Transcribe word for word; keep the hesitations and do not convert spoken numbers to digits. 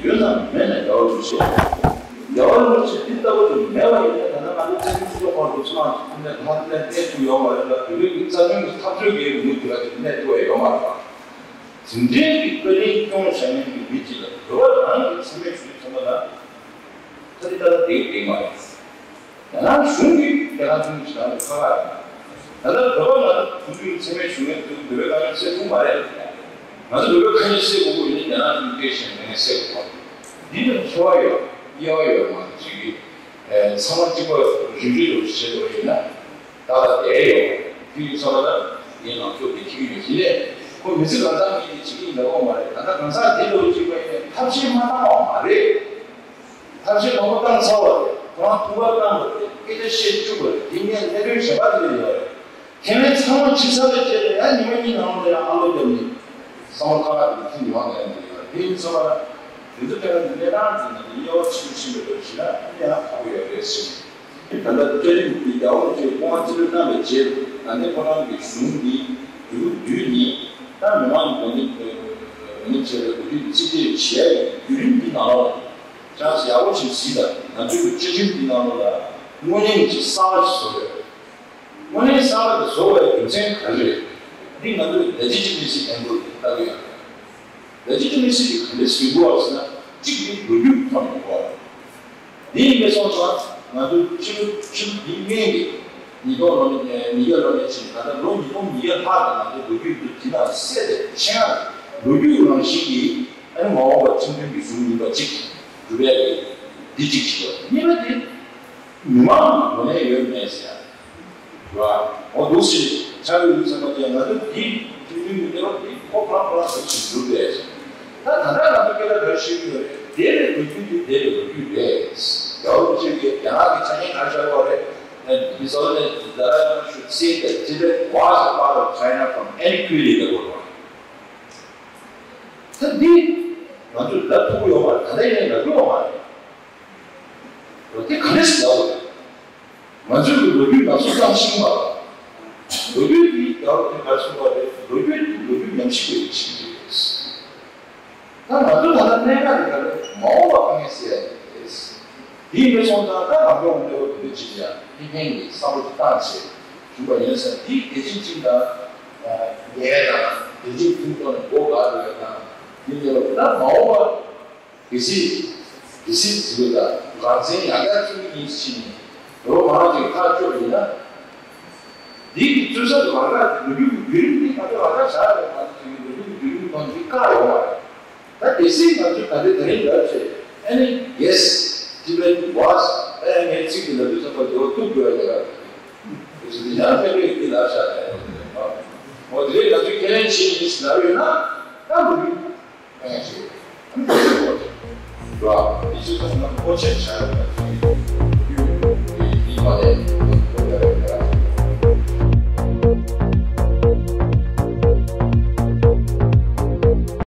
ཡོད་ན་མེད་ན་རྒྱལ་བ་རིན་པོ་ཆེ། རྒྱལ་བ་རིན་པོ་ཆེ་འདི་ལྟ་བུ་དུ་མེད་པ་ཡིན་ན། ད་ནང་ང་ཚོ་བཙན་བྱོལ་སྤྱི་ཚོགས་ཁོངས་སུ་ཚང་མ་ནས་ལྷ་ལས་གནས་ཐུབ་ཡོད་མ་རེད་ལ། བོད་རིགས་ཀྱི་རྩ་དོན་གྱི་འཐབ་རྩོད་ཀྱི་མུ་མཐུད་ཀྱི་གནས་ཐུབ་ཡོད་མ་རེད་པ། དེ་འདྲའི་གི་བཀའ་དྲིན་སྐྱོང་བཞག་མཁན་གྱི་མི་གཅིག་ལ་བོད་པ་རང་གི་འཚེ་མེད་ཞུ་ཚང་མ་ལ་ད་འདི་ལྟ་ལ་བསྡད་བསྡད་མ་རེད། རྒྱ་ནག་གཞུང་གིས་རྒྱ་ནག་གཞུང་གི་ཞེ་དྲག་ལ་ཁག་ཁག་ཡོད། ད་ལྟ་བོད་པ་ང་ཚོ་ཆུང་ཆུང་འཚེ་མེད་ཞུ་མཁན་ཚོས་བོད་པའི་དཀའ་ངལ་སེལ་ཐུབ་མ་རེད། ང་ཚོ་བོད་པའི་དཀའ་ངལ་སེལ་དགོས་ཀྱི་ཡོད་ན་རྒྱ་ནག་གཞུང་སྐད་བཤད་ནས་དཀའ་ངལ་སེལ་དགོས་པ། འདི་ལ་འཚེ་བ་ཡོད་དབྱེ་བ་ཡོད་མ་གཅིག་གིས་ཚང་མ་གཅིག་པ་རིགས་རུས་དུ་བྱེད་དགོས་ཡིན་ན་ད་ལ་བསྡད་ཡོད། དེ་ཡིན་ཙང་ལ་ངས་ནང་ཚོགས་དེ་ཁྱི་གི་ཡོད་ཀྱི་ལས་ཁོ་མི་ཚེ་གང་ཚང་གི་དེ་བྱེད་ཀྱི་ཡིན་ལ་འོང་མ་རེད། ད་ལྟ་གང་ཟག་དེ་ལོ་གཅིག་པ་ཡིན་ན་ཐབས་ཤེས་མ་བཏང་བ་མ་རེད། ཐབས་ཤེས་མང་པོ་བཏང་ཚར་བ་རེད། ཁོ་རང་ཐུག་པ་བཏང་བ་རེད། སྐད་ཆ་བཤད་བཅུག་པ་རེད། དེ་ངས་གནད་དོན་གཞན་པ་དེ་ལ་ཡོད་རེད། ཁེ་ཕན་ཚང་མ་ཕྱི་ཚར་བའི་རྗེས་ལ་ཡང་ཉི་མ་གཉིས་ནང་ལ་ཡང་ཨ་ལོ་བརྒྱབ་ནས་བསམ་བློ་ཁ་ཁ་དེ་ཚིག་ཉི་མ་ནས་ཡང་དེ་ལ་ཡོད་རེད། དེ་ཡིན་ཙང་ལ་དེ་ཚོ་དེ་ལ་གནས་སྟངས་དེ་ནང་དེ་དབྱེ་བ་ཕྱེ་ཕྱིན་པའི་ལོ་ཞིག་ལ་ཡང་ཁག་པོ་ཡོད་རེད་ཟེར། ད་ལྟ་བཀའ་དྲིན་གྱི་རྒྱལ་བ་རིན་པོ་ཆེས་སྐུ་དབང་རྩིས་སྤྲོད་གནང་བའི་རྗེས་ད་ལྟའི་ཁོ་རང་གི་གཞུང་འདི་ལོ་བདུན་ནས་ད་མི་མང་གི་འགོ་འདྲེན་འགོ་འདྲེན་བྱས་པའི་འགོ་ཁྲིད་ཀྱི་རྩིས་སྤྲོད་བྱས་པའི་བརྒྱུད་རིམ་འདི་ནང་ལོགས་ལ་ཅང་ཡག་པོ་ཞིག་གཟིགས་དང་། ང་ཚོའི་བཅའ་ཁྲིམས་འདི་ནང་ལོགས་ལ་དངོས་གནས་ཀྱི་གསར་པ་ཞིག་བཟོ་དགོས། དངོས་གནས་གསར་པ་དེ་བཟོ་བའི་རྒྱུ་མཚན་ག་རེ་རེད། འདི་ང་ཚོས་ལེ་ཇི་ཊི་མེ་སི་ལྡན་དགོས་ལྟ་གི་ཡོད། ལེ་ཇི་ཊི་མེ་སི་དེ་ག་འདྲ་བཟོ་དགོས་ཟེར་ན། གཅིག་དེ་ལོ་རྒྱུས་མཐོང་དགོས། དེ་ཡིན་པའི་སོང་ཙང་ང་ཚོ་ཕྱི་ལོ་ཕྱི་ལོ་འདི་སྔོན་གྱི་ཉིས་སྟོང་ལོ་ནས་ཉིས་བརྒྱ་ལོ་ནས་ཕྱིན། ད་ལྟ་ལོ་ཉིས་སྟོང་ཉིས་བརྒྱ་ལྷག་ལ་ང་ཚོ་ལོ་རྒྱུས་འདི་དེ་ནང་གསལ་ཏེ་ཤེས་ཡ། ལོ་རྒྱུས་རང་བཞིན་གྱིས་ཨ་ནི་མ་འོངས་པ་ཁྲིམས་མཐུན་གྱི་གཞུང་ཡིན་པ་གཅིག་གྲུབ་ཡ་གི་འདི་གཅིག་བྱེད་པ། གཉིས་པ་དེ་མི་མང་གི་ངོས་ནས་ཡོད་མེད་ཟེར་ཡ། རེད་བ། འོ་འདུག་སེ་ཆགས་ཡོད་ཙང་མ་བྱས། ང་ཚོ་འདི་ཁྲིམས་མཐུན་གྱི་གནས་བབ་འདི་ཁོ་ཁོ་རང་ཁོ་རང་ཚོ་ཞིག་འགྲུབ་པས། ད་ད་ལྟ་ང་ཚོ་སྐད་ཆ་ག་རེ་བཤད་ཀྱི་ཡོད་རེད། འདས་པའི་ལོ་རྒྱུས་འདི་འདས་པའི་ལོ་རྒྱུས་རེད། རྒྱལ་བ་རིན་པོ་ཆེ་གིས་རྒྱ་ནག་གི་ཆ་རྐྱེན་ག་རེ་བཞག་ཡོད་རེད། And he said that the Tibet was a part of China from antiquity. ད་འདི་ང་ཚོས་ལབ་ཐུབ་ཀྱི་ཡོད་མ་རེད། ད་ལྟ་ཡིན་ནའི་ལབ་ཐུབ་ཡོད་མ་རེད། འོ་དེ་ག་རེ་ཟེར་ལབ་དགོས་རེད། ང་ཚོས་ཀྱི་ལོ་རྒྱུས་ནང་སོ་བཏང་ཤེས་མ་རེད། ལོ་རྒྱུས་དེ་རྒྱལ་བ་དེ་ག་རེ་གསུངས་པ་རེད། ལོ་རྒྱུས་དེ་ལོ་རྒྱུས་ཉམས་ཞིབ་པའི་རིགས་ཤིག་རེད། ད་ང་ཚོ་ད་ལྟ་གནད་འགག་དེ་ག་རེ་མ་འོངས་པ་དཀའ་ངལ་སེལ་ཡ་དེ་རེད། དེ་ཡིན་པའི་སོང་ཙང་ད་རང་སྐྱོང་ལྟེ་བ་དེ་འདྲ་ཅིག་ཡང་ཕན་ཕན་གྱི་བསམ་བློ་ཅིག་བཏང་བྱས་བྱུང་བ་ཡིན་ཙང་། དེ་གལ་ཆེན་ཅིག་དང་། ཉེ་བའི་དང་དེ་རྗེས་ཐུགས་ཐོག་ནས་སྒོ་འགག་འགྲོ་བའི་དང་། དེ་ཉེ་བ་ད་མ་འོངས་པ། གལ་སྲིད། གལ་སྲིད་ཟེར་བ་དང་རང་བཙན་ཡང་བསྐྱར་བཙུགས་ཀྱི་ཡིན་ཕྱིན་ནས་རོགས་མང་ཅིག་ཐག་གཅོད་ཡིན་ན། འདི་གི་བཙུན་ས་དུ་ལག་ལ་ལོ་རྒྱུས་ཀྱི་བརྒྱུད་རིམ་འདི་ང་ཚོ་ལག་ལ་བཞག་རེད། ང་ཚོ་ལོ་རྒྱུས་ཀྱི་བརྒྱུད་རིམ་ནང་འདི་བཀག་ཡོང་བ་རེད། ད་གལ་སྲིད་ང་ཚོས་ད་ལྟའི་ད་རིང་ལབ་བྱས། ཨ་ནི་yes, Tibet was. ཨ་ནི་ངའི་ཚིག་འདི་ལབ་དུས་ཙམ་པ་འདི་བ་གཏུག་དགོས་ཡ་ལས་ཀ་རེད། དེ་ཚོ་འདི་ཡང་ཕན་པའི་འདི་ལབ་བཞག་རེད། འོ་དེ་རིང་ང་ཚོས་ཁས་ལེན་བྱེད་ཀྱི་ཡིན་ཟེར་ལབ་ཡོད་ན། ད་ལོ་རྒྱུས། ཨེ་ཤེས། ར། དེ་ཚོ་ཚང་མ་སྔོན་ཆད་བྱ་ཡོད་པ་དེ་རྒྱུ་ཡིན་པ་རེད།